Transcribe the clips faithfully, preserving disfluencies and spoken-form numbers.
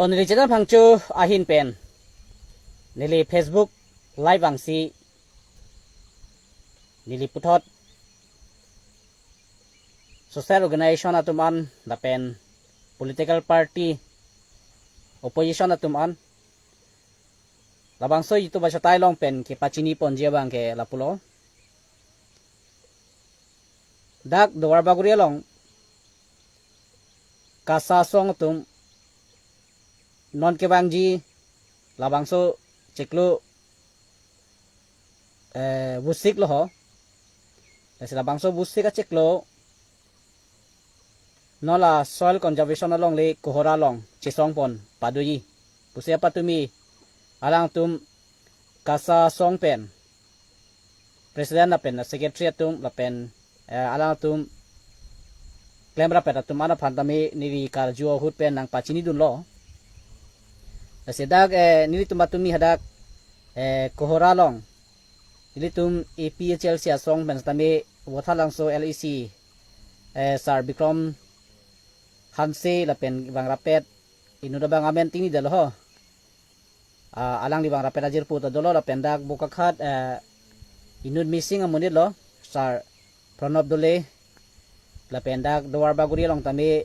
To neli channel phangcho ahin pen neli Facebook live angsi neli puthot social organization atum an lapen political party opposition atum an labangso YouTube achatai along pen kepachini ponji abang ke lapulo. Dak Duarbagori along KASA asong atum non kevangji labangso chiklo, eh, vusik lo ho. Lasi labangso vusik achiklo non la soil conservation alongle Kohora along chesong pon padoji pusi apatumi alangtum KASA asong pen president lapen secretary atum lapen, eh, alangtum klemrap atum an aphan tame neli karju ahut pen nangpachini dunlo. Lasi dak, eh, nelitum patumi hadak, eh, Kohora along nelitum APHLC asong pen tame Vothatlangso LAC, eh, Sar Bikram Hanse lapen bang rapet inut abang amen tingni dalo ho. Ah, alangli bang rapet ajirpo ta dolo lapen dak Bokakhat, eh, inut missing amonit lo, Sar Pranab Dole, lapen dak Duarbagori along tame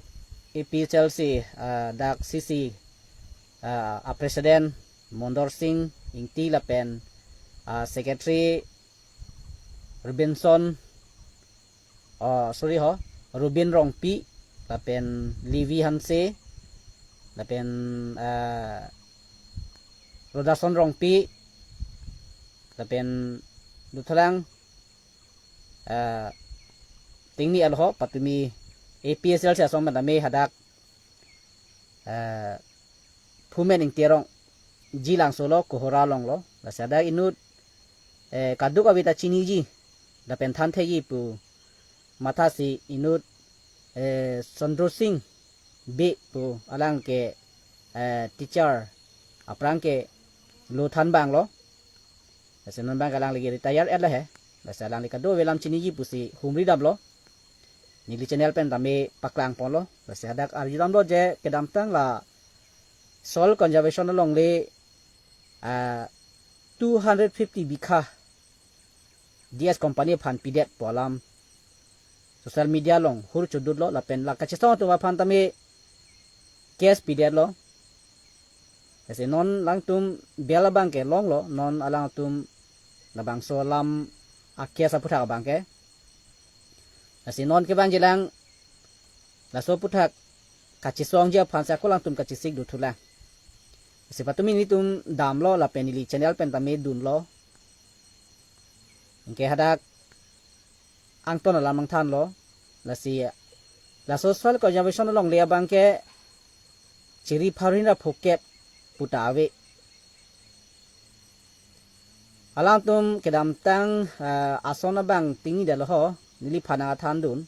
APHLC, ah, dak CC, ah, a president Mondor Sing Ingti lapen, ah, secretary Robinson, oh, sorry ho, Rubin Rongpi, lapen Levi Hanse, lapen, eh, Rodason Rongpi, lapen Duthalang, eh, tingni alo ho, patumi APHLC asong pen tame hadak, eh, Phumen Ingti arong, Jilangso lo, Kohora along lo, lasi hadak inut, eh, kaduk ave ta chiniji lapen thantheji pu mathasi inut, eh, Chandra Sing Bey pu alang ke, eh, teacher aphrang ke lo thanbang lo. Lasi non bang alangli retire et lahe. Lasi alangli kaduk ave alam chiniji pusi humri damlo. Neli channel pen tame paklang ponlo. Lasi hadak arju damlo je kedamtang la soil conservation alongle, ah, two hundred fifty bikha D S company aphan pidet pu alam social media along hur chodutlo lapen la kachesong atum aphan tame case pidetlo. Lasi non alangtum bial abang ke longlo, non alangtum labangso alam a case aputhak abang ke. Lasi non kevangjilang laso aputhak kachesongji aphan si ako alangtum kachesik dothulang. Lasi patumi nelitum damlo lapen neli channel pen tame dunlo. Anke hadak angton alam nangthanlo. Lasi laso soil conservation alongle abang ke chiri pharo hini ra phokep pu ta ave. Alangtum kedamtang, eh, ason abang tingni dalo ho, neliphan nangthan dun.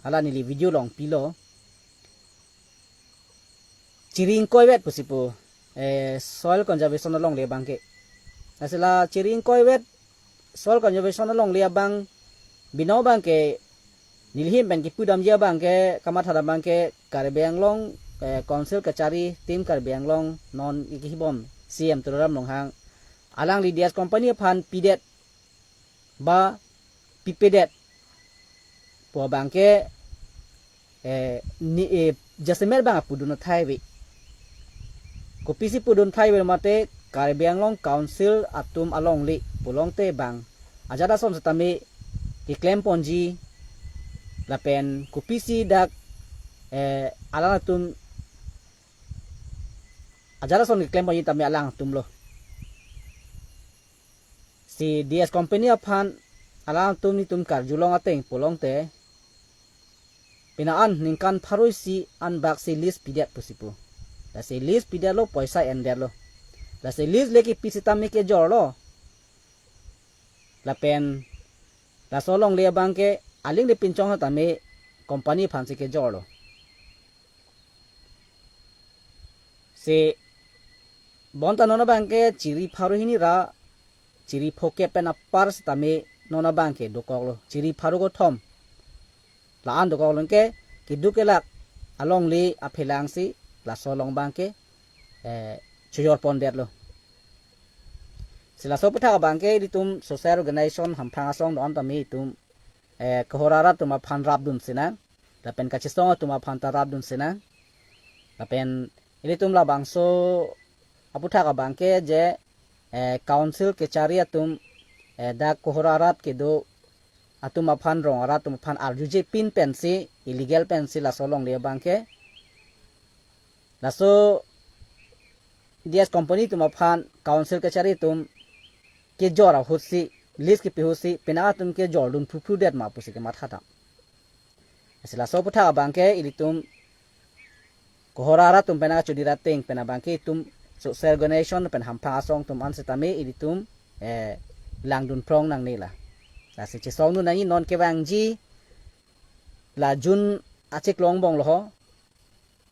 Hala neli video along pilo. Chiri ingkoi vet pusi pu, eh, soil conservation alongle abang ke. Lasi la chiri ingkoi vet soil conservation alongle abang binong abang ke neli ahin pen kipudamji abang ke, kamatha dam abang ke Karbi Anglong, eh, Council kachari team Karbi Anglong non ikihibom C M Tuliram Ronghang alangli D S company aphan pidet ba pipedet pu abang ke, eh, ni, eh, jasemet abang apudun athai ave. Kopisi pudun athai ave mate Karbi Anglong Council atum alongle pulote bang ajat ason setame keklem ponji lapen kopisi dak, eh, alangtum ajat ason keklem ponji tame alangtum lo. Si D S company aphan alangtum nelitum karjulong ateng pulote pina an ningkan pharo isi anbak si lease pidet pusi pu. Lasi lease pidetlo, poisa endetlo. Lasi lease le kipi sitame kejorlo. Lapen laso alongle abang ke aling de pinchong tame company aphan si kejorlo. Si bonta non abang ke chiri pharo hini ra chiri phokep pen apar sitame non abang ke dokoklo. Chiri pharo kethom la-an dokoklo, anke keduk kelak alongle aphelang si laso along abang ke eh, chojor pondetlo. Si laso aputhak abangke ilitum social organization hamphang asong do-an tame itum, eh, kohora arat atum aphan rapdun sinang, lapen kachesong atum aphan ta rapdun sinang, lapen ilitum labangso aputhak abangke je, eh, council kechari atum, eh, dak kohora arat kedo atum aphan, rong arat atum aphan arjuje pin pensi, illegal pensi laso alongle abangke, laso D S company atum aphan council kechari atum kejor ahutsi, lease kepi ahutsi, penang atum kejordun phuphudet ma pusi kematha tha. Si laso aputhak abangke ilitum kohora arat atum pen, achudir ateng pen abangke itum social organization pen hamphang asong atum an setame ilitum, eh, langdun phrong nangne la. Lasi chesongdun nangji, non kevangji la June achiklo angbong lo ho.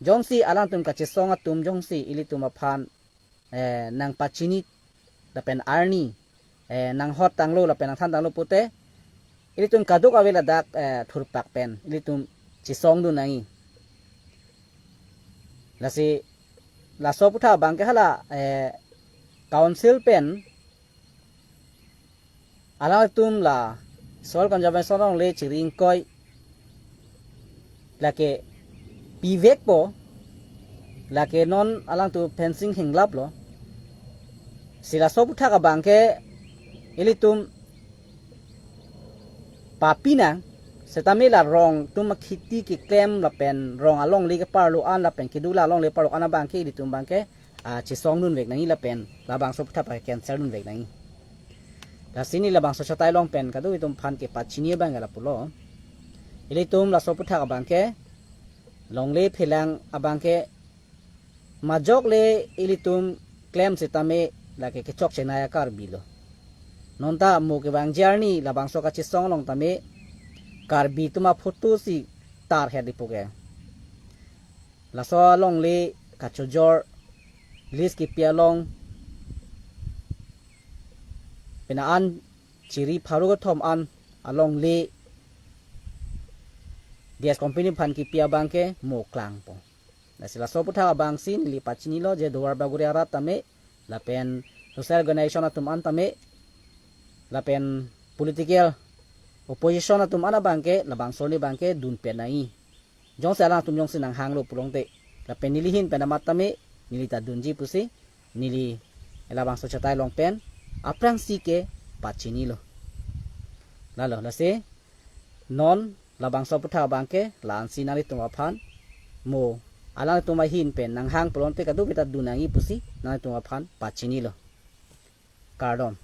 Jongsi alangtum kachesong atum jongsi ilitum aphan, eh, nangpachini lapen arni, eh, nanghot tanglo lapen nangthan tanglo pute, ilitum kadokave ladak, eh, thurpak pen ilitum chesongdun nangji. Lasi laso aputhak abangke hala, eh, council pen alangtum la soil conservation alongle chiri ingkoi lake pivekpo, lake non alangtum fencing henglaplo. Si laso aputhak abangke ilitum papi nang, setame la rong atum akheti keklem lapen rong alongle keparlo an lapen kedo la alongle parlo an abangke ilitum abangke, ah, chesongdun vek nangji lapen labangso aputhak abangke cancel dunvek nangji. Lasi neli labangso achatai along pen kadokave atum aphan kepachini abangke lapulo. Ilitum laso aputhak abangke longle phelang abangke majok le ilitum klem setame lake kechok chenai a-Karbi lo. Non ta mo kevangji arni labangso kachesong along tame Karbi atum aphoto si tarhet ipo ke. Laso alongle kachojor, lease kepi along, pena an chiri pharo kethom an alongle D S company aphan kepi abangke mo klangpo. Lasi laso aputhak abangsi neli pachinilo je Duar Bagori arat tame, lapen social organization atum an tame, lapen political opposition atum an abangke, labangso arni abangke dunpet nangji. Jongsi alangtum jongsi nanghanglo pulote, lapen neli ahin pen amat tame neli ta dunji pusi neli labangso achatai along pen aphrangsi kepachinilo. Lalo, lasi non labangso aputhak abangke la-ansi nanglitum aphan, mo alangtum ahin pen nanghang pulote kadokave ta dun nangji pusi nanglitum aphan pachinilo. Kardom.